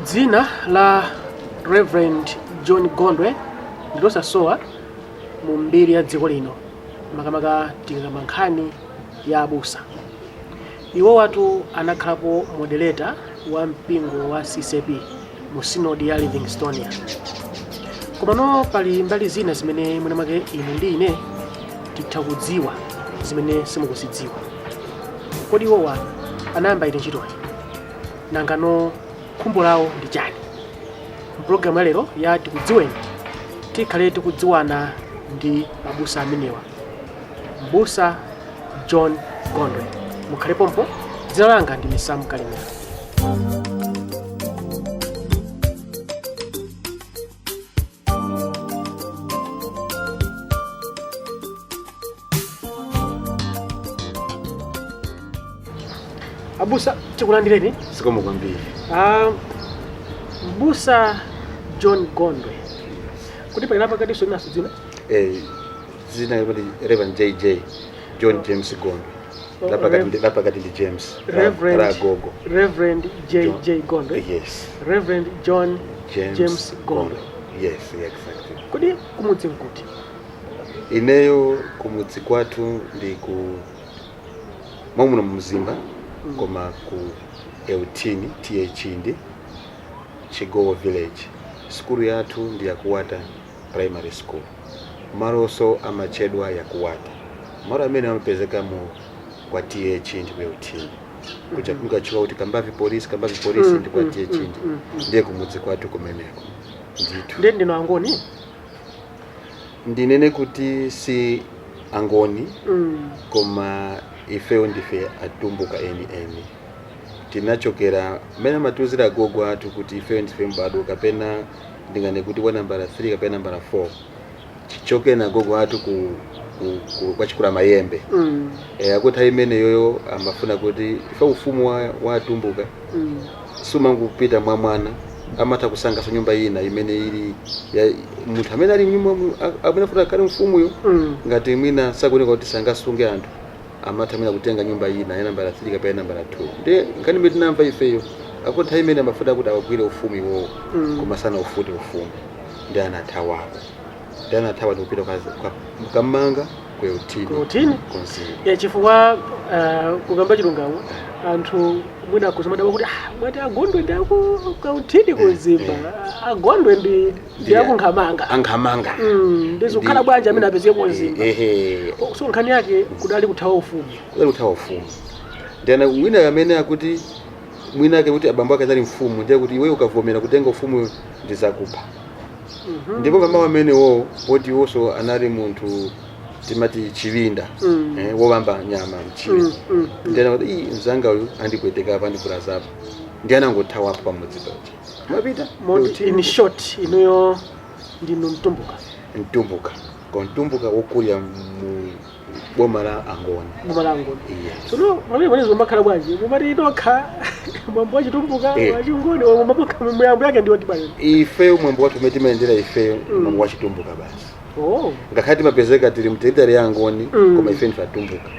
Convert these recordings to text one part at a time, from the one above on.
Dzina la Reverend John Gondwe ndilosasowa mu mbiri ya dziko lino, makamaka tikakamba nkhani ya abusa. Iwowatu anakhalapo moderator wa mpingo wa CCAP mu sinodi ya Livingstonia. Komano pali mbali zina zimene mwina mwake inu ndi ine titha kudziwa zimene simukuzidziwa. Kodi iwowa anayamba liti ntchitoyi? Nangano khumbo lawo ndi chani? Mpulogalamu ya lero ya Tikudziweni tikhale tikudziwana ndi abusa amenewa, Mbusa John Gondwe. Mukhale pompo. Dzina langa ndi Sam Kalimera. Abusa, tikulandireni. Zikomo kwambiri. Mbusa John Gondwe, kuti pali lapakatinso linaso dzina? Dzina loti Reverend JJ John James Gondwe. Oh, Lapakati lapakati ndi James. Reverend La gogo. Reverend JJ Gondwe. Yes. Reverend John James, James Gondwe. Yes, exactly. Kodi kumudzi nkuti? Ineyo kumudzi kwathu ndi ku mwamuno mu Mzimba, koma ku Euthini, TA Chindi, Chigowo village. Sukulu yathu ndi Yakuwata Primary School. Malonso amatchedwa Yakuwata. Malo amene amapezeka mu kwa TA Chindi ku Euthini. Kuja kunkatchuka kuti Kambavi Police, Kambavi Police ndi kwa TA Chindi. Ndiye kumudzi kwathu kumeneko. Ndithu. Ndiye ndinu Angoni? Ndinene kuti si Angoni, koma ifeyo ndife Atumbuka eni eni. Tinachokera mmene amatiuzira agogo athu kuti ifeyo ndife mbadwo, kapena ndingane kuti wa nambala 3 kapena nambala 4, chichokere na agogo athu ku kwa Chikulamayembe. Akuti imeneyoyo amafuna kuti ife ufumu wa Atumbuka sumangopita mwa mwana, amatha kusankhaso nyumba ina imene ili ya munthu amene ali mnyumba amene afuna akhale mfumuyo. Ngati mwina sakuoneka kuti sangasunge anthu, amatha mwina kutenga nyumba ina ya nambala 3 kapena nambala 2. Ndiye nkhani imene tinamva ifeyo, akuti nthawi imene amafuna kuti awagwire ufumu iwowo, koma sanaufute ufumu, ndi anathawako, ndi anathawa ndikupita Kamanga ku Euthini. Ku Euthini? Ku Mzimba. Ya, chifukwa kukamba chilungamo, anthu mwina akuzimadabwa kuti mwati Agondwe ndi aku Euthini ku Mzimba, Agondwe ndi akuNkhamanga. Ankhamanga. Ndizikukhala bwanji amene apezeke ku Mzimba? Ehe. So nkhani yake kudali kuthawa ufumu. Kudali kuthawa ufumu. Ndiyana wina amene akuti mwina ake kuti abambo ake anali mfumu, ndiye kuti iwe ukavomera kutenga ufumu ndizakupha. Ndipo pamawu amenewo, poti iwonso anali munthu timati chiwinda, wobamba nyama mchire, ndiyana kuti ii, mzanga uyu andipweteka apa, andivulazapo, ndi anangothawapo pamudzi paja mapita. Moti in short inuyo ndinu Mtumbuka? Mtumbuka, koma Mtumbuka wokulira mu boma la Angoni. Boma la Angoni. Yes. Tsono pamene panezo mumakhala bwanji? Mumati nokha mwambo wa Chitumbuka, wa Chingoni, mwambo yake ndiwo tibale? Ifeyo mwambo wathu umene timayendera ifeyo, mwambo wa Chitumbuka basi. Oh. Ngakhale timapezeka tili mu territory ya Angoni, koma ife ndife Atumbuka.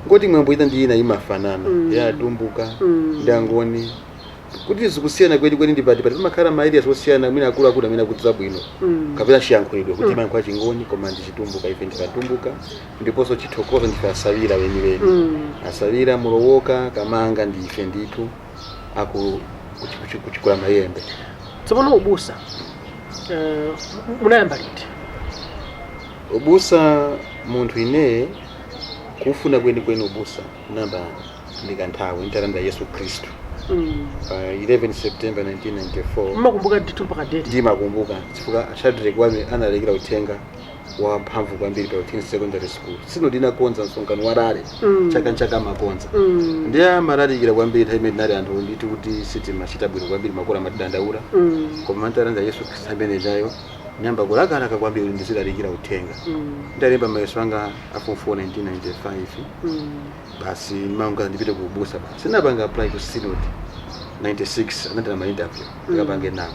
Ngoti mwambo ina ndi ina imafanana, ya Atumbuka ndi Angoni, kuti zikusiyana kwenikweni ndi pati pati pamakhala ma areas osiyana, mwina akuluakulu amene akudziwa bwino, kapena chiyankhulidwe kuti imayankhula Chingoni, koma ndi Chitumbuka. Ife ndife Atumbuka, ndiponso chithokozo ndife Asawira weniweni. Asawira, Mulowoka, Kamanga, ndife ndithu aku Kuchikulamayembe. Tsopano ubusa munayamba liti? Ubusa, munthu ineye kufuna kwenikweni ubusa namba ndikanthawi nditalandira Yesu Khristu pa 11 September 1994. Mmakumbuka ndithu mpaka date? Ndimakumbuka chifukwa Shadrack Wame analalikira uthenga wa mphamvu kwambiri pa Euthini Secondary School. Sino ndinakonza msonkhano wa rally chaka nchaka amakonza, ndiye amalalikira kwambiri. Nthawi imene tinali anthu ndithu kuti sitimachita bwino kwambiri, makolo amatidandaula, koma nditalandira Yesu Khristu amene chayo ndinayamba kulakalaka kwambiri kuti ndizilalikira uthenga. Ndalemba mayeso anga a form 4 1995, basi manga ndipite ku ubusa. Basi sinapanga apply ku synod 96, anandira ma interview ndikapange nawo.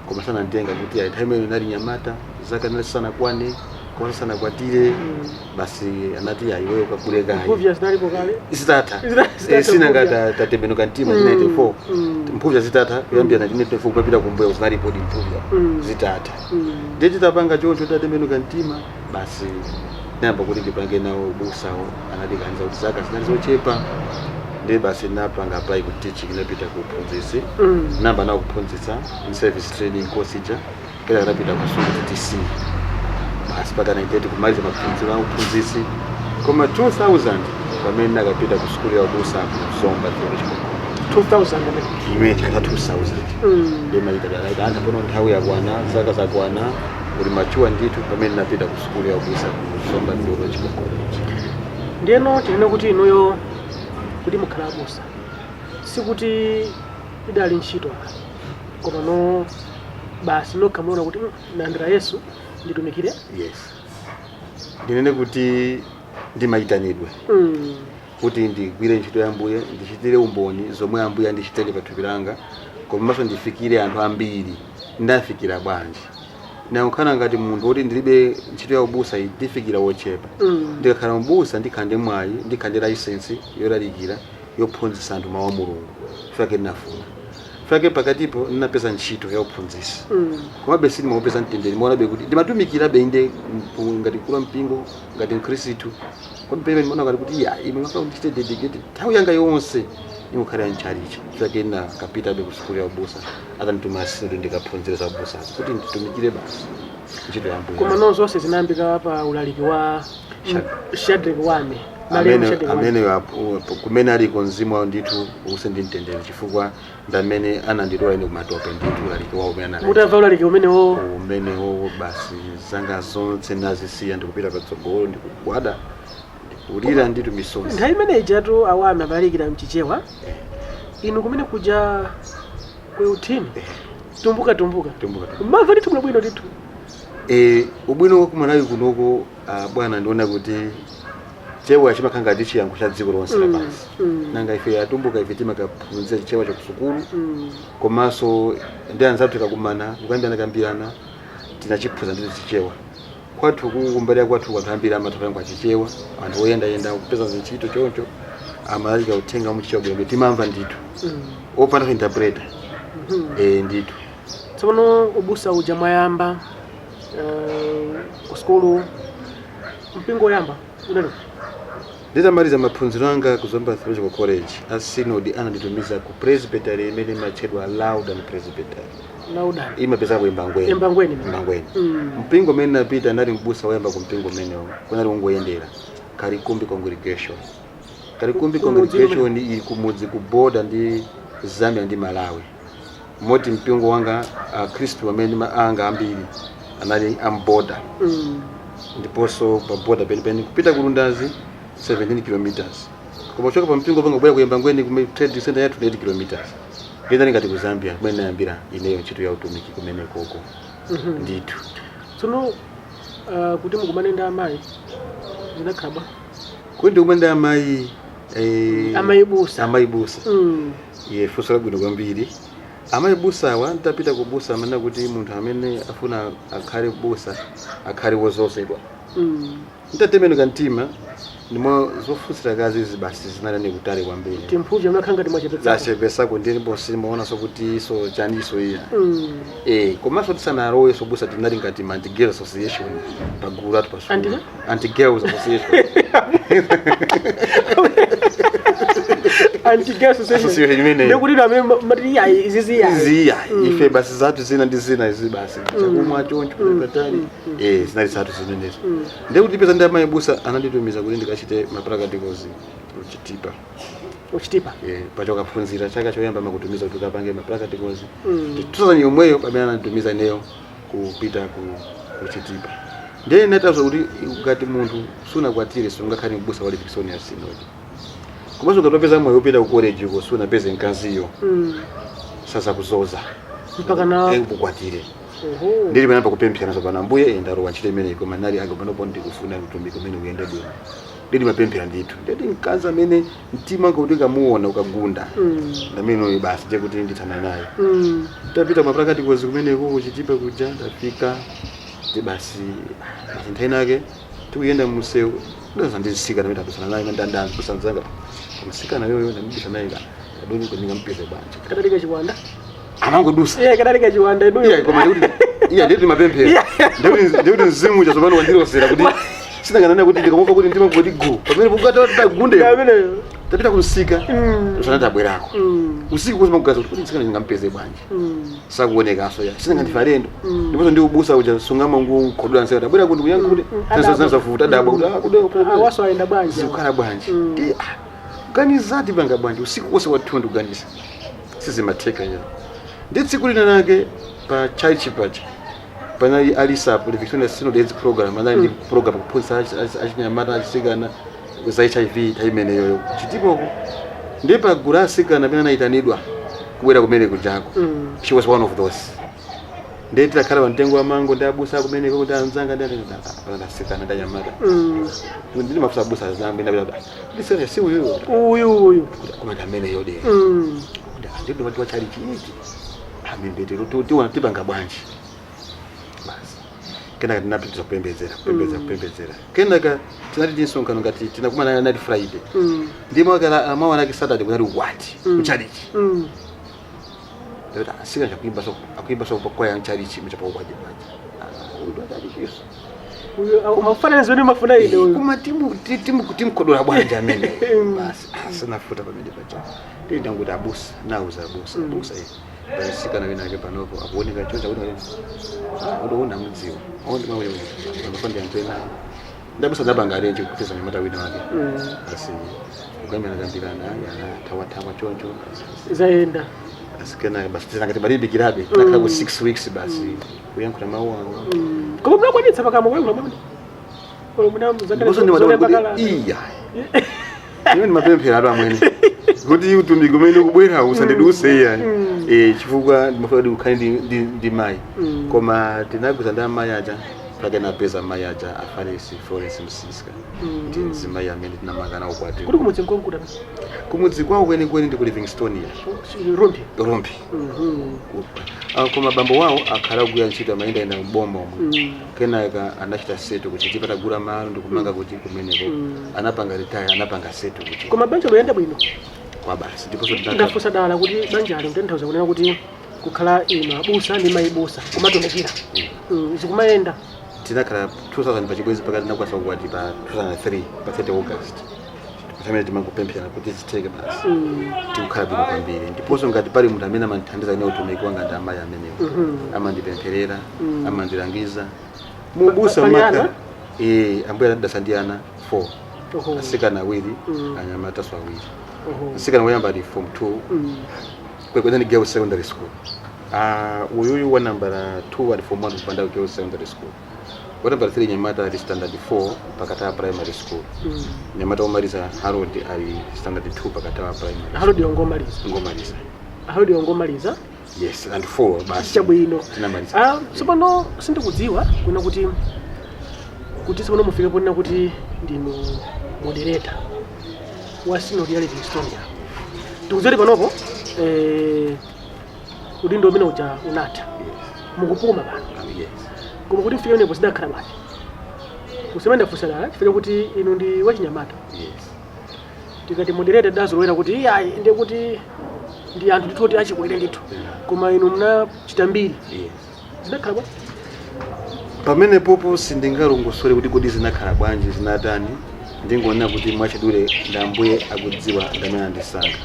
Koma sananditenga kuti ayi, nthawi imene nali nyamata, zaka nali sanakwane, koma sanakwatire. Basi anati ayi, iweyo kakule kayi. Mphuvya zinalipo kale. Zitatha. Zitatha. Sina mphuvya. ngati tatembenuka mtima 1994. Mphuvya zitatha, kuyambira 1994 kupita kumbuyo zinalipodi mphuvya. Zitatha. Ndiye titapanga choncho, tatembenuka mtima, basi nayamba kuti ndipange nawo ubusawo. Anatikanza kuti zaka zinali zochepa. Ndiye basi napanga apply ku teaching, napita ku uphunzitsi. Namba nawo kuphunzitsa in service training course ija, kera kanapita ku Kasungu TTC, basi paka 98 kumaliza maphunziro a uphunzitsi. Koma 2000 pamene nakapita ku sukulu ya ubusa ku Zomba Theological College. 2000 amene. Imene chaka 2000. Ndimaita anthu pano nthawi yakwana, zaka zakwana, uli mature ndithu, pamene napita ku sukulu ya ubusa ku Zomba Theological College. Ndiyeno tinene kuti inuyo kuti mukhala abusa sikuti idali ntchito, koma no basi nokha muona kuti ndandira Yesu, nditumikire"? Yes, ndinene kuti ndimayitanidwe kuti ndigwire ntchito ya Ambuye, ndichitire umboni zomwe Ambuye andichitire pa thupi langa, komanso ndifikire anthu ambiri. Ndafikira bwanji? Ndakukhala ngati munthu woti ndilibe ntchito ya ubusa iyi, ndifikira wochepa. Ndikakhala mbusa, ndikhala ndi mwayi, ndikhala ndi license yolalikira, yophunzitsa anthu mawu a Mulungu. Fake ndinafuna fake pakatipo ndinapeza ntchito ya uphunzitsi. Komabe sindimapeza mtendere, ndimaonabe kuti ndimatumikirabe inde ngati mkulu wa mpingo, ngati mkhristu, komabe ndimaona ngati kuti ya ime mafuna kuti ndichite dedicate nthawi yanga yonse imukhala ya mchalichi. Fake ndinakapitabe ku sukulu ya ubusa atandituma sinodi, ndikaphunzire za ubusazo kuti nditumikire basi ntchito ya Ambuye. Koma no zonse zinayambika pa ulaliki wa Shadrack Wame, malemu Shadrack Wame. Amene kumene aliko, mzimu wawo ndithu uuse ndi mtendere, chifukwa ndi amene ananditola ine kumatope ndithu, ulaliki wawo umene analalika. Mutamva ulaliki umenewo? Umenewo basi, zanga zonse nazisiya, ndikupita patsogolo, ndikugwada, ndikulira ndithu misozi. Nthawi imene ijatu awame amalalikira mchichewa, inu kumene kuja kweuthini, tumbuka tumbuka. Tumbuka, tumbuka. Mamva ndithu bwinobwino ndithu. Ubwino wa kumalawi kunoko, bwana, ndiona kuti chewa chimakhala ngati chiyankho cha dziko lonse lapansi. Nanga ife atumbuka, ife timakaphunzira chichewa chakusukulu. Komanso ndi anzathu tikakumana kukambirana kambirana, tinachiphunzira ndithu chichewa. Kwathu kumbali ya kwathu, anthu ambiri amatha chichewa, anthu oyendayenda kupeza zintchito choncho amalalika uthenga muchichewa bwino, timamva ndithu opanda interpreter. Ndithu. Tsono ubusa uja mwayamba ku sukulu, mpingo woyamba unali kuti? Nditamaliza maphunziro anga ku Zomba Theological College, a synod ananditumiza ku presbytery imene imatchedwa Loudon Presbytery. Loudon. Imapeza ku Embangweni. Embangweni. Embangweni. Mpingo umene napita, ndali mbusa woyamba ku mpingo umenewo, kunali kungoyendera Kalikumbi Congregation. Kalikumbi Kumudzi? Congregation ili kumudzi, ku border ndi Zambia ndi Malawi, moti mpingo wanga, akhristu amene anga ambiri anali amborder. Ndiponso pa border penipeni, kupita ku Lundazi 17 kilometers, koma kuchoka pa mpingo panga kubwera ku Embangweni ku trade center yathu 8 kilometers. Ngenda ngati ku Zambia, kumene nayambira ineyo ntchito ya utumiki kumene koko. Ndithu. Tsono kuti mukumane ndi amayi zinakhala bwa? Kuti ndikumane ndi amayi, Amayi busa. Amayi busa. Ye, funso labwino kwambiri. Amayi busawa, ntapita ku busa, amene kuti munthu amene afuna akhale busa akhale wozozedwa. Ntatembenuka mtima, ndimo zofunsira kazi basi zinali kutali kwambiri. Timphuvya munakhala ngati mwachepetsako. Zachepesako, ndipo simaonanso kuti so chaniso iya. Komanso tisanalowe sobusa, tinali ngati ma anti girls association pagulu athu pa Anti? Anti girls association. Anti girls association. Association imeneyo. Ndikuti amene mati yayi izizi yayi. Ziya, ife basi zathu zina ndi zina izi basi, chakumwa choncho patali, zinali zathu zimenezo. Ndikuti peza ndi amayi busa ananditumiza kuti ndikachite ma practicals kuchitipa. Uchitipa. Pachokaphunzira chaka choyamba amakutumiza kuti ukapange ma practicals. 2000 yomweyo pamene ananditumiza ineyo kupita ku kuchitipa, ndiye inatauza kuti ngati munthu sunakwatire sungakhale mbusa wa Livingstonia Synod, komanso ngati wapeza mwayi wopita ku college uko sunapeze mkaziyo, sazakuzoza. Mpaka na Eh, ukwatire. Oho. Ndili pano pakupemphera tsopano, Ambuye, ndalowa ntchito imeneyi, koma nali anga panopo ndikufuna utumiki umene uyende bwino. Ndidi mapemphera ndithu, nditi mkazi amene mtima kuti ukamuona ukagunda, ndamene uyu basi, ndiye kuti ndithana naye. Tapita maprakati kozi kumeneko kuchitipa kuja, ndafika ndi basi basi, nthawi nake tikuyenda mumsewu, ndaza ndizisikana amene tadusana naye, ndandanza msikana yoyo, ndamudisa naye kadoni ndingampeze bwanji? Kadalika chiwanda. Amangodusa. Iye kadalika chiwanda inuyo. Iya, koma ndikuti iya, ndikuti mapemphera, ndikuti mzimu chatsopano wandirosera kuti sinanganane kuti ndikamuka kuti ndima kuti gu pamene pukata gunde. Ameneyo. Tapita kumsika, usana tabwerako usiku kusema kugaza kuti msikana ndingampeze bwanji? Sakuonekanso ya sinanga ndife alendo. Ndiponso ndi ubusa uja sungama ngu khodula nseka tabwera kuti kuyanka kuti zafuta dabwa kuti ah kude. Awaso ayenda bwanji? Zikukhala bwanji? Ndi kuganiza tipanga bwanji usiku wonse wathu, kuganiza sizimatheka ya. Ndi tsiku lina lake pa church pacha panali alisapo Victoria Synod AIDS program, anali ndi program kuphunzitsa achinyamata, achisikana za HIV nthawi imeneyoyo chitipoko. Ndi pagulu asikana amene anayitanidwa kubwera kumene kujako, she was one of those. Ndiye titakhala pa mtengo wa mango ndi abusa kumeneko kuti anzanga ndi asikana ndi anyamata, ndili mafusa abusa zambi ndapita ndisere si uyuyo? Uyu uyu. Koma ndi ameneyo de. Ndidi wati wachali chiiti amindete tiwana tipanga bwanji basi. Kenaka tinapitiriza kupembedzera, kupembedzera, kupembedzera. Kenaka tinati tinsonkhano ngati tinakumana nati Friday, ndimo akala mawu anake Saturday kunali ukwati mchalichi. Ndikuti asika akuimba so, akuimba so pakwaya mchalichi mchapa ukwati bwanji uyu achalichiso? Uyu amafanana zimene mafuna ine uyu. Koma timkodola bwanji amene basi asinafuta pamene pacha. Ndindanguti abusa, nauza abusa, abusa eh, palisikana wina ake panopo akuoneka choncho, akuoneka udoona mudziwa aondi anthu ena. Ndabusa ndapanga arrange kupeza nyamata wina wake. Basi kukamira kambirana yana thawathawa choncho basi. Zayenda. Basi kenaka basi tinangati malibikirabe, tinakhala ku 6 weeks basi kuyankhula mawu awo. Koma munakwanitsa pakamwa kuyankhula mwamene? Olo muna Ndiponso ndimadabwa kuti iya, iwe ndimapemphera atu amwene kuti utumiki umene ukubwera usandiduse iya, chifukwa ndimafuna kuti ukhale ndi mayi. Koma tinagwiza ndi amayi aja mpaka napeza amayi aja, afarisi Florence Msiska, ndi mzimayi amene tinamangana ukwati. Kuti kumudzi nkonkuta? Kumudzi kwawo kwenikweni ndi ku Livingstonia. Rumphi? Rumphi. Ah, koma bambo wawo akhala kugwira ntchito amayendayenda mboma omwe. Kenaka anachita settle kuti tipatagula malo ndikumanga kuti kumeneko. Anapanga retire, anapanga settle kuti Koma banja loyenda bwino? Kwa basi, ndiponso tinakhala Ndafunsa dala kuti banja ali kutanthauza kunena kuti kukhala inu abusa ndi mayi busa kumatumikira, zikumayenda. Tinakhala 2000 pachibwezi pakati, tinakwasa ukwati pa 2003 pa 30 August, pamene timangopemphera kuti zitheke basi. Tikukhala bwino kwambiri, ndiponso ngati pali munthu amene amandithandiza ine utumiki wanga ndi amayi amenewo. Amandipempherera, amandilangiza mubusa. Pali Maka ana? eh, ambuye anadasa ndi ana 4. Oho. Asikana awiri, anyamataso awiri. Msikana woyamba ali form 2 kwekwena girls secondary school. Uyuyu wa nambala 2 ali form 1 kupanda girls secondary school. Wa nambala 3 nyamata ali standard 4 Pakatawa primary school. Nyamata womaliza Harold ali standard 2 Pakatawa primary. Harold yongomaliza? Ngomaliza. Harold yongomaliza? Yes, and 4 basi. Chabwino. Tinamaliza. Ah, tsopano sindikudziwa kuna kuti tsopano mufike ponena kuti ndinu moderator wa Synod ya Livingstonia. Ndikudziwa kuti panopo udindo umene uja unatha, mukupuma pano. Yes. Koma kuti mfike pamenepo zidakhala bwanji? Kusemene ndafunsa dala chifukwa kuti inu ndi wachinyamata. Tikati moderator dazolowera kuti iyayi, ndiye kuti ndi anthu ndithu kuti achikwere ndithu, koma inu munachita mbiri. Zidakhala bwanji? Pamene popo sindingalongosole kuti kodi zinakhala bwanji, zinatani. Ndingonena kuti mwachidule ndi Ambuye akudziwa ndamene andisankha.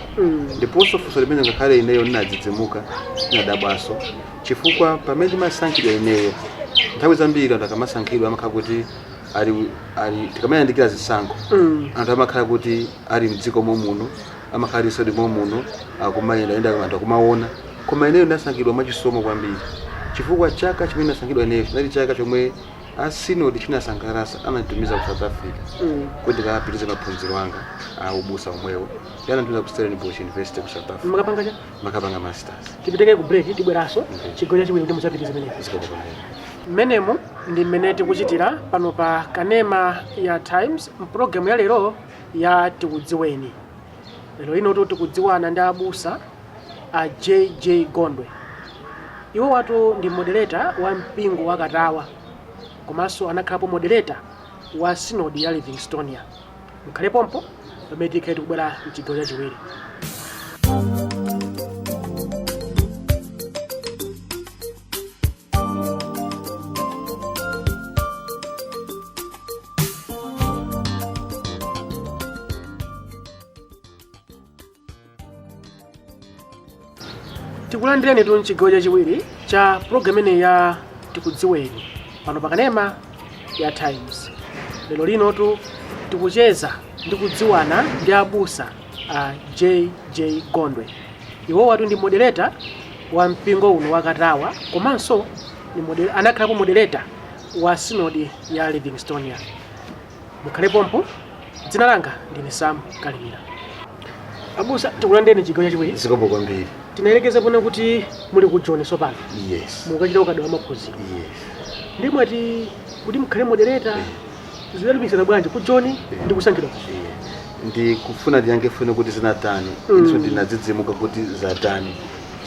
Ndiponso funso limene ngakhale ineyo ndinadzidzimuka, ndinadabwaso, chifukwa pamene ndimasankhidwa ineyo, nthawi zambiri anthu akamasankhidwa amakhala kuti ali tikamayandikira zisankho, anthu amakhala kuti ali mdziko momuno, amakhala ali sodi momuno, akumayendayenda, anthu akumaona. Koma ineyo ndasankhidwa mwachisomo kwambiri, chifukwa chaka chimene ndasankhidwa ineyo chinali chaka chomwe a sinodi chinasangalasa ananditumiza ku South Africa kuti ndikapitirize maphunziro anga a ubusa omwewo. Ndi ananditumiza ku Stellenbosch University ku South Africa. Makapanga cha? Makapanga masters. Tipiteke ku break, tibweranso Okay. chigawo chachiwiri kuti mudzapitirize pamenepo. Zikomo kwambiri. Mmenemu ndi mmene tikuchitira pano pa kanema ya Times mpulogalamu ya lero ya Tikudziweni. Lero inotu tikudziwana ndi abusa a JJ Gondwe. Iwo watu ndi moderator wa mpingo wa Katawa, komanso anakhalapo moderator wa sinodi ya Livingstonia. Mukhale pompo pamene tikhale tikubwera mchigawo chachiwiri. Tikulandireni tu mchigawo chachiwiri cha program imeneyi ya Tikudziweni pano pakanema ya Times. Lero linotu tikucheza ndi kudziwana ndi abusa a JJ Gondwe. Iwo watu ndi moderator wa mpingo uno wa Katawa, komanso anakhalapo moderator wa sinodi ya Livingstonia. Mukhale pompo. Dzina langa ndine Sam Kalimira. Abusa, tikulandireni chigawo chachiwiri. Zikomo kwambiri. Tinayelekeza pona kuti muli ku Joni sopano. Yes. Mukachita ukadaulo wa maphunziro. Yes. Ndi mwati kuti mukhale moderator zidalumikizana bwanji ku Joni ndi kusankhidwa? Ndikufuna ndiyankhe fune kuti zinatani. Inso ndinadzidzimuka kuti zatani,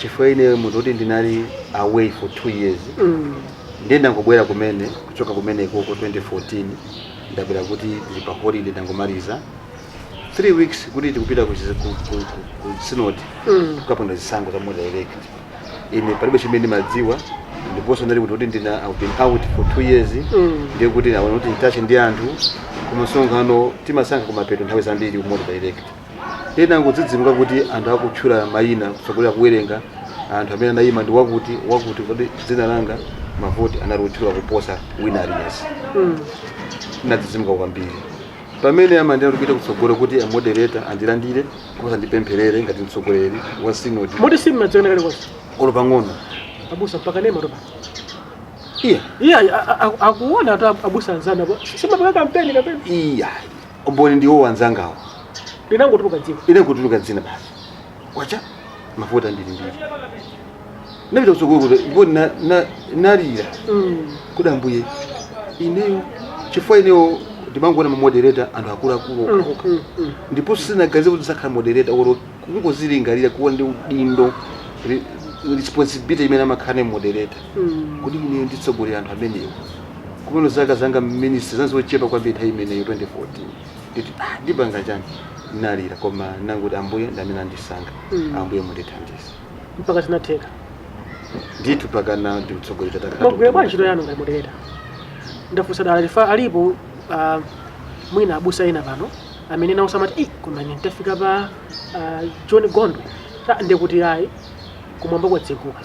chifukwa ine munthu kuti ndinali away for 2 years. Ndiye ndangobwera kumene kuchoka kumeneko ku 2014. Ndabwera kuti ndili pa holiday, ndangomaliza 3 weeks kuti tikupita ku synod kukapanga zisankho za moderator elect. Ine palibe chimene ndimadziwa, ndiponso ndali kuti ndina I've been out for 2 years. Ndiye kuti naona kuti ntache ndi anthu kumasonkhano timasankha kumapeto nthawi zambiri ku moderator elect. Ndiye nangodzidzimuka kuti anthu akutchula mayina kutsogolera kuwerenga anthu amene anayima ndi wakuti wakuti, kuti dzina langa mavoti anali kutchula kuposa wina aliyense. Nadzidzimuka kwambiri pamene amandina kupita kutsogolo kuti a moderator andilandire komanso andipempherere ngati mtsogoleri wa synod. Moti simmadziwana kalikonse? Olo pang'ono. Abusa, mpaka nema topa. Iya. Iya, akuona tu abusa anzanu apo simapanga kampeni kapena? Iya, umboni ndiwo wanzangawo. Linangotuluka dzina. Ine kutuluka dzina basi, wacha mavoti ambirimbiri. Napita kutsogolo kuti ndipo nalira kuti ambuye ineyo, chifukwa ineyo ndimangoona ma moderator anthu akuluakulu okhaokha. Ndiponso sinaganize kuti ndisakhala moderator olo kungozilingalira kuwa ndi udindo, responsibility imene amakhala ndi moderator. Kuti ineyo nditsogolera anthu amenewo kumene zaka zanga ministry zanzochepa kwambiri nthawi imeneyo 2014, nditi ah, ndipanga chani? Nalira, koma nanguti ambuye ndi amene andisankha. Ambuye mundithandize. Mpaka zinatheka. Ndithu, pakana ndikutsogolera takhala. Mwagwira bwanji ntchito yanu ngati moderator? Ndafunsa dala chifukwa alipo mwina abusa ena pano amene nawo samati, "Ih, koma ine nditafika pa John Gondwe ndikuti ayi, kumwamba kwatseguka."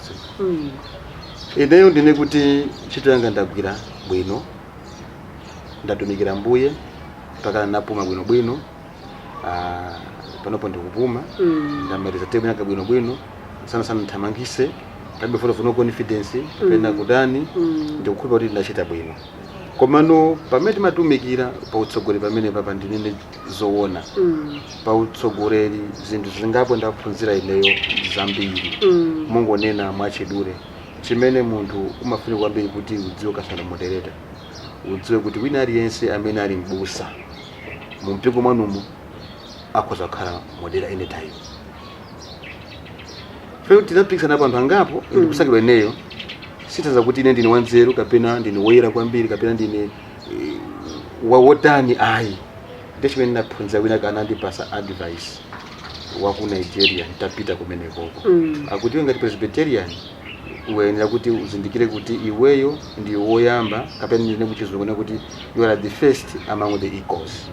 Ineyo ndine kuti ntchito yanga ndagwira bwino, ndatumikira mbuye mpaka napuma bwinobwino. Panopo ndikupuma. Ndamaliza term yanga bwinobwino, sana sana nthamangise palibe vote of no confidence kapena kudani. Ndikukhulupirira kuti ndinachita bwino, komano pamene timatumikira pa utsogoleri pamene papa, ndinene zoona, pa utsogoleri zinthu zingapo ndaphunzira ineyo zambiri. Mungonena mwachidule, chimene munthu umafunika kwambiri kuti udziwe kasana moderator, udziwe kuti wina aliyense amene ali mbusa mu mpingo mwanumo akhoza kukhala moderator anytime. Fe tinapikisana anthu angapo, ndikusankhidwa ineyo, sitaza kuti ine ndine wanzeru kapena ndine woyera kwambiri kapena ndine wotani, ayi. Ndiye chimene ndaphunzira, wina kana andipasa advice wa ku Nigeria ntapita kumenekoko, akuti iwe ngati Presbyterian uyenera kuti uzindikire kuti iweyo ndi woyamba, kapena ndine kuchizungu na kuti you are the first among the equals.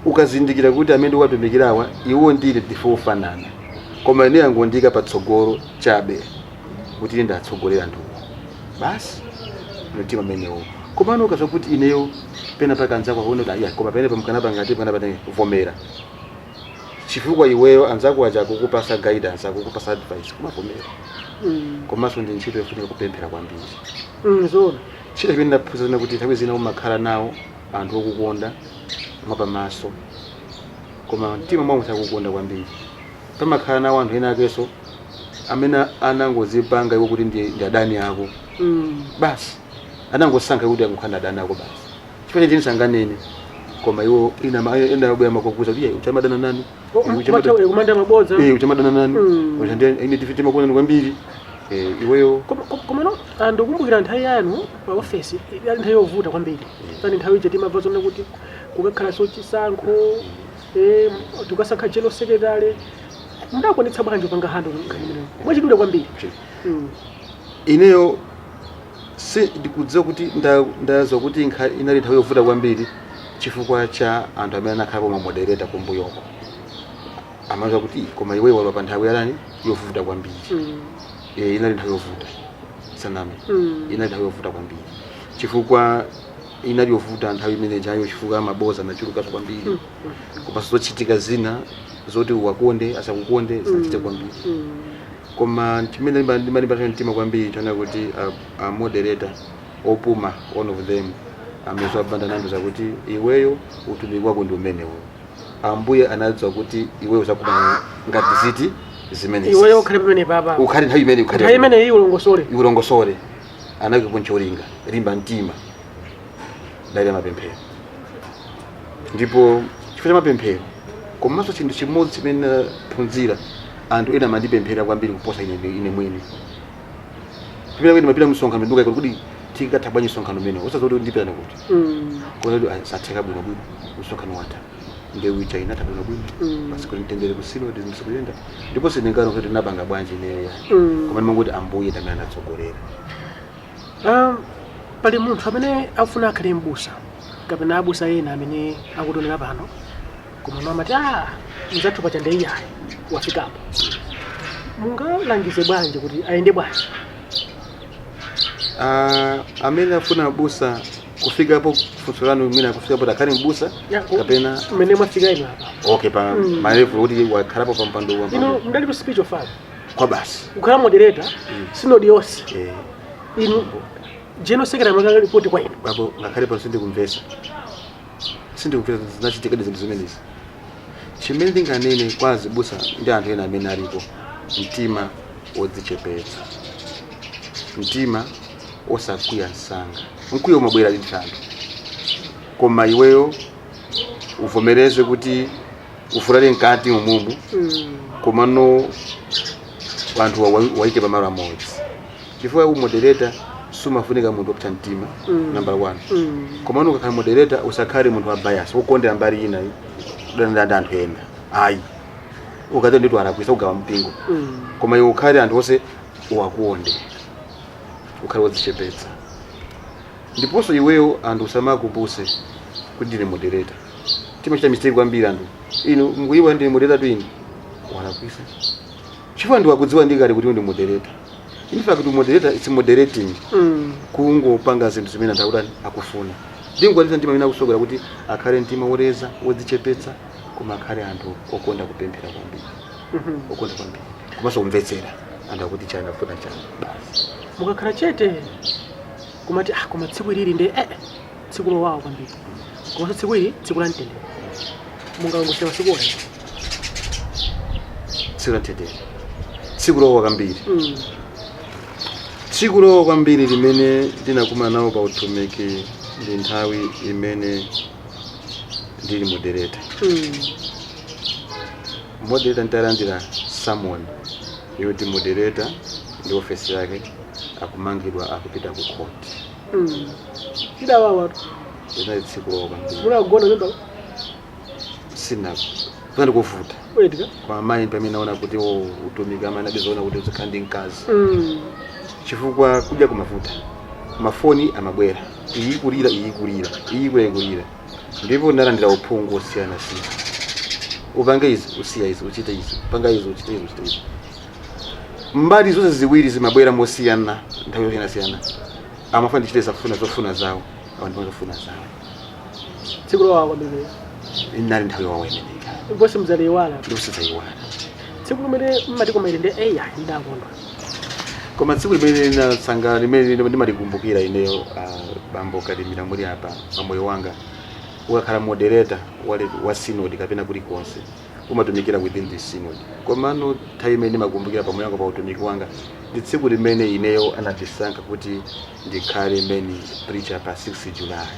Ukazindikira kuti amene ndikuwatumikirawa iwo ndine ndife ofanana, koma ine angondiyika patsogolo chabe kuti ine ndatsogolera anthuwo basi, mtima amenewo. Komano ukaza kuti ineyo pena pake anzako akuona kuti aya, koma pene pamkanapa ngati panapa, vomera, chifukwa iweyo anzako aja akukupasa guidance, akukupasa advice, kumavomera. Komanso ndi ntchito yofunika kupemphera kwambiri. Zoona. Ntchito imene ndaphunzira kuti nthawi zina umakhala nawo anthu okukonda mwapamaso, koma mtima mwawo sakukonda kwambiri. Pamakhala nawo anthu ena akenso amene anangozipanga iwo kuti ndi adani ako. Basi. Anangosankha kuti angokhala adani ako basi. Chifukwa chini sanganene, koma iwo ina abwera makukuza kuti, "Iye, uchamadana nani?" Kumanda mabodza. Eh, uchamadana nani? Uchandiye ine tife timakuonani kwambiri. Eh, iweyo. Komano ndikukumbukira nthawi yanu pa ofesi yali nthawi yovuta kwambiri. Pani nthawi ija timamva zone kuti kukakhala so chisankho, tukasankha general secretary. Mudakwanitsa bwanji kupanga handle nkhani imeneyo mwachidule kwambiri? Ineyo si ndikudziwa kuti ndaziwa kuti inali nthawi yovuta kwambiri chifukwa cha anthu amene anakhalapo ma moderator kumbuyoko, amaziwa kuti, "Koma iweyo walowa pa nthawi yalani yovuta kwambiri." Eh, inali nthawi yovuta, saname. Inali nthawi yovuta kwambiri chifukwa inali yovuta nthawi imene jayo chifukwa maboza anachulukanso kwambiri, komanso zochitika zina zoti uwakonde asakukonde zinachita kwambiri. Koma chimene ndimalimba mtima kwambiri chona kuti a moderator opuma, one of them, amezo abanda, nandiuza kuti, "Iweyo utumiki wako ndi umenewo. Ambuye anadziwa kuti iweyo uzakumana ngati ziti zimenezi." Iweyo ukhale pamene papa. Ukhale nthawi imene ukhale. Nthawi imeneyi ulongosole. Ulongosole, anake ncholinga, limba mtima. Dali mapemphero, ndipo chifukwa cha mapemphero komanso chinthu chimodzi chimene naphunzira, anthu ena amandipemphera kwambiri kuposa ine mwini. Pamene kuti ndimapita msonkhano, nduka kuti tikatha bwanji msonkhano umene usazoti ndipitana kuti kona kuti satheka bwinobwino, msonkhano watha, ndewu ija inatha bwinobwino. Basi, kuti mtendere ku synod, zinthu zikuyenda, ndipo sindingano kuti ndinapanga bwanji ineyo, koma ndimangoti Ambuye ndamene anatsogolera. Pali munthu amene afuna akhale mbusa kapena abusa ena amene akutionera pano, koma amati, "Ah, mzathu pacha ndeiyayi wafikapo," mungalangize bwanji kuti ayende bwanji? Ah, amene afuna busa kufikapo, funso lanu mwina kufikapo akhale mbusa kapena mmene mwafika inu apa. Okay, pa ma level kuti wakhalapo pa mpando wa ino mpando mdali ku spiritual father kwa basi. Kukhala moderator sinodi yonse, inu general secretary mwakanga report kwa inu. Apo ngakhale pano sindikumvesa, sindikumvesa zinachitika zinthu zimenezi. Chimene ndinganene kwa azibusa ndi anthu ena amene alipo, mtima wodzichepetsa, mtima osakwiya msanga. Mkwiyo umabwera ndi anthu, koma iweyo uvomereze kuti ufulale mkati umumu, komano anthu waike pamalo amodzi, chifukwa umoderator sumafunika munthu wopsa mtima, number one. Komano ukakhala moderator usakhale munthu wa bias, wokondera mbali ina, kudana ndi anthu ena, ayi. Ukatero nditu alakwisa, kugawa mpingo. Koma iwe ukhale anthu onse uwakonde, ukhale wodzichepetsa, ndiponso iweyo anthu usamakupuse kuti ndine moderator. Timachita mistake kwambiri anthu inu, mukuyiwa ndine moderator tu, ine walakwisa chifukwa ndiwakudziwa ndikale kuti ndi moderator. In fact, moderator, it's moderating, kungopanga zinthu zimene anthu akutani, akufuna. Ndingwaliza mtima amene akusogera kuti akhale mtima woleza, wodzichepetsa, koma akhale anthu okonda kupemphera kwambiri, okonda kwambiri komanso kumvetsera anthu akuti chani, akufuna chani basi. Mukakhala chete kumati, "Ah, koma tsiku ilili ndi tsiku lowawa kwambiri, komanso tsiku ili tsiku la mtendere," mungalongosera masiku onse? Tsiku la mtendere, tsiku lowawa kwambiri. Tsiku lowawa kwambiri limene ndinakumana nawo pa utumiki ndi nthawi imene ndili moderator. Moderator nditalandira summon yoti moderator ndi ofesi yake akumangidwa, akupita ku court. Chidawawa. Inali tsiku lowawa kwambiri. Munagona nyumba? Sina kunali kuvuta. Wetika. Kwa amayi pamene naona kuti o utumiki amene adazoona kuti uzikhala ndi mkazi, chifukwa kudya kumavuta, mafoni amabwera, iyi kulira, iyi kulira, iyi kulira, kulira, ndipo ndalandira uphungu osiyanasiyana: upange izi, usiya izi, uchite izi, upanga izi, uchite izi, uchite izi. Mbali zonse ziwiri zimabwera mosiyana, nthawi yosiyanasiyana. Amafuna ndichite zafuna zofuna zawo, awa ndipo zofuna zawo. Tsiku lowawa kwambiri. Inali nthawi yowawa imeneyi. Ndipo simudzayiwala. Ndipo sidzayiwala. Tsiku limene mmati, "Koma ili ndi eya, ndakondwa"? Koma tsiku limene linasanga, limene ndimalikumbukira ineyo, bambo Kalimira, muli apa pamoyo wanga, ukakhala moderator wa synod kapena kulikonse, Umatumikira within the synod. Komano nthawi imene ndimakumbukira pamoyo wanga, pa utumiki wanga, ndi tsiku limene ineyo anandisankha kuti ndikhale main preacher pa 6 July.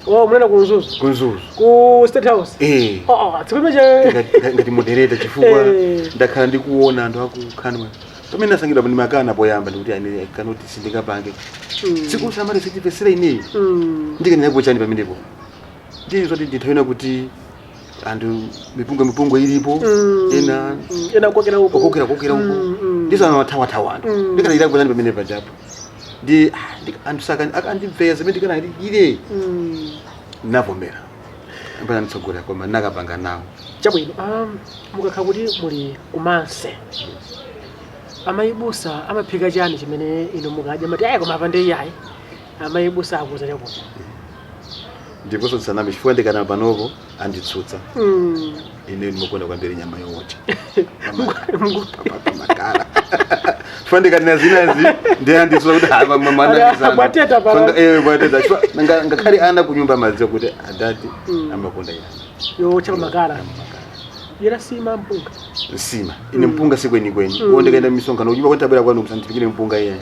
Oh, munena ku Mzuzu? Ku Mzuzu. Ku State House? Eh. Oh, tsiku limeje. Ngati moderator, chifukwa ndakhala ndikuona anthu akukhanwa pamene nasankhidwa. Ndimakana poyamba, ndikuti ine kanoti sindingapange. Tsiku samale sichipesera ineyi. Ndikanena chani pamenepo? Ndiye zoti ndithawiona kuti anthu mipungo mipungo ilipo. Ena Ena kokera uko. Kokera kokera uko. Ndiso amathawathawa anthu. Ndikanayira chani pamene pajapo? Ndi anthu saka akandimveya zimene ndikanayire. Navomera mpaka nditsogolera, koma nakapanga nawo. Chabwino. Mukakhala kuti muli kumanse, amayibusa amaphika chani chimene inu mukadya mati, "Ayi, koma apa ndi iyayi, amayibusa akuza chakudya"? Ndiponso ndisaname, chifukwa ndikana panopo anditsutsa. Ine ndimakonda kwambiri nyama yowocha pamakala. Chifukwa ndikanena zinazi ndi anditsutsa kuti "Ah, Ada, bwateta pano." Bwateta. Chifukwa ngakhale ana kunyumba amadziwa kuti adati amakonda nyama yowocha pamakala, yera sima, mpunga. Nsima. Ine mpunga sikwenikweni. Mm. Ndikaenda misonkhano kunyumba kwantabwera kwanu, musandipikire mpunga iye.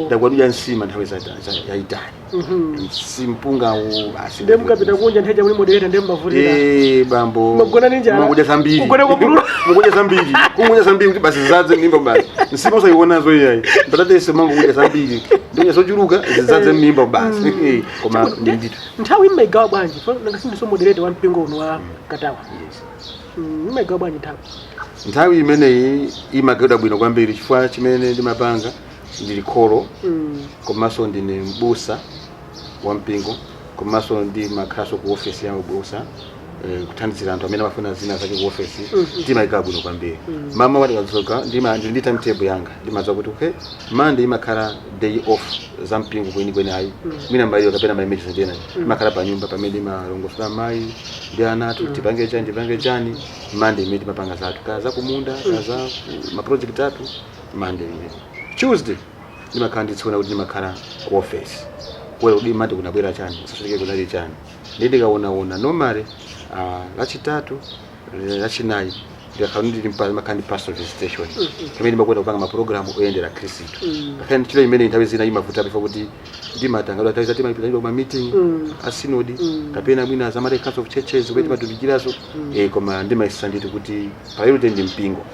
Ndakwadya nsima nthawi yayitali. Si mpungawo basi. Ndiye mukapita kunja nthawi muli moderator, ndiye mmavutira. Eh, bambo. Mugona ndi njala. Mukudya zambiri. Mugona kwa bululu. Mukudya zambiri. Kungudya zambiri kuti basi zidzaze mimba basi. Nsima usayionazo iyayi. Mbatatesi mangu kudya zambiri. Ndikunya zochuluka zidzaze mimba basi. Eh, koma ndithu. Nthawi mmaigawa bwanji? Nanga sindiso moderator wa mpingo uno wa Katawa? Yes. Mmaigawa bwanji nthawi? Nthawi imeneyi imagawidwa bwino kwambiri, chifukwa chimene ndimapanga, ndili kholo, komanso ndine mbusa wa mpingo, komanso ndimakhalanso ku ofesi ya ubusa, kuthandizira anthu amene amafuna zina zake ku ofesi. Ndimayigawa bwino kwambiri. Mama wati kadzuka, ndima ndili ndi timetable yanga. Ndimadziwa kuti okay, Monday imakhala day off za mpingo kwenikweni ayi. Mwina mbaliyo kapena ma emergency ena, imakhala pa nyumba pamene ndimalongosola mayi ndi ana athu, tipange chani, tipange chani. Monday imene timapanga zathu, kaza kumunda, kaza ma project athu, Monday imene. Tuesday ndimakhala nditsiona kuti ndimakhala ku office kuwera kuti mati kunabwera chani, sasoteke kunali chani. Ndi ndikaonaona normally, Lachitatu, Lachinayi ndikakhala ndili ndimakhala ndi pastoral visitation pamene ndimakwenda kupanga mapulogalamu oyendera Khristu. Ngakhale ntchito imene nthawi zina imavuta before kuti ndimatangadwa, nthawi zati timapita ma meeting a synod kapena mwina za Malawi Council of Churches kumene timatumikiranso. Koma ndimayesa ndithu kuti priority ndi mpingo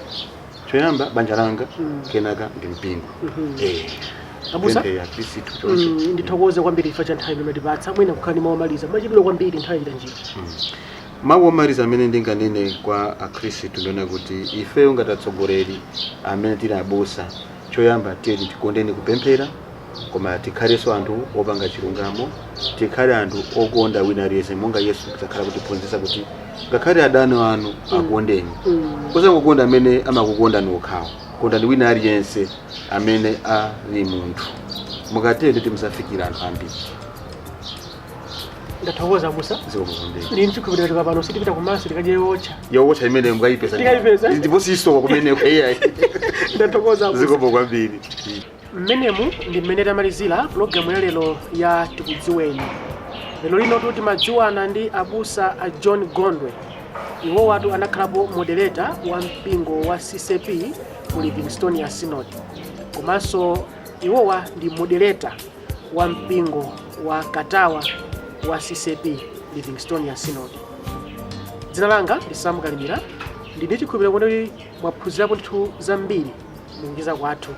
choyamba, banja langa, kenaka ndi mpingo. Abusa? Pemphe ya Khristu chonse. Ndithokoze kwambiri chifukwa cha nthawi imene mwatipatsa. Mwina kukhala ndi mawu omaliza mwachidule kwambiri, nthawi yachita njira. Mawu omaliza amene ndinganene kwa Akhristu ndiona kuti ifeyo ngati atsogoleri amene tili abusa, choyamba tiyeni tikondeni kupemphera, koma tikhalenso anthu opanga chilungamo, tikhale anthu okonda wina aliyense monga Yesu takhala kutiphunzitsa kuti ngakhale adani anu akondeni. Kusangokonda amene amakukondani okhawo, kondani wina aliyense amene ali munthu. Mukatero nditi musafikira anthu ambiri. Ndathokoza, abusa. Zikomo kwambiri. Ndi mchikhulupiriro chika pano sitipita kumansi tikadye yotcha. Yowotcha imene mukayipeza. Tikayipeza. Ndipo sisowa kumeneko iyayi. Ndathokoza, abusa. Zikomo kwambiri. Mmenemu ndi mmene tamalizira pulogalamu ya lero ya Tikudziweni. Lero lino timadziwana ndi abusa a John Gondwe. Iwowatu anakhalapo moderator wa mpingo wa CCAP ku Livingstonia Synod, komanso iwowa ndi moderator wa mpingo wa Katawa wa CCAP Livingstonia Synod. Dzina langa ndi Sam Kalimira. Ndine chikhulupiriro kuti mwaphunzirapo ndithu zambiri mukucheza kwathu.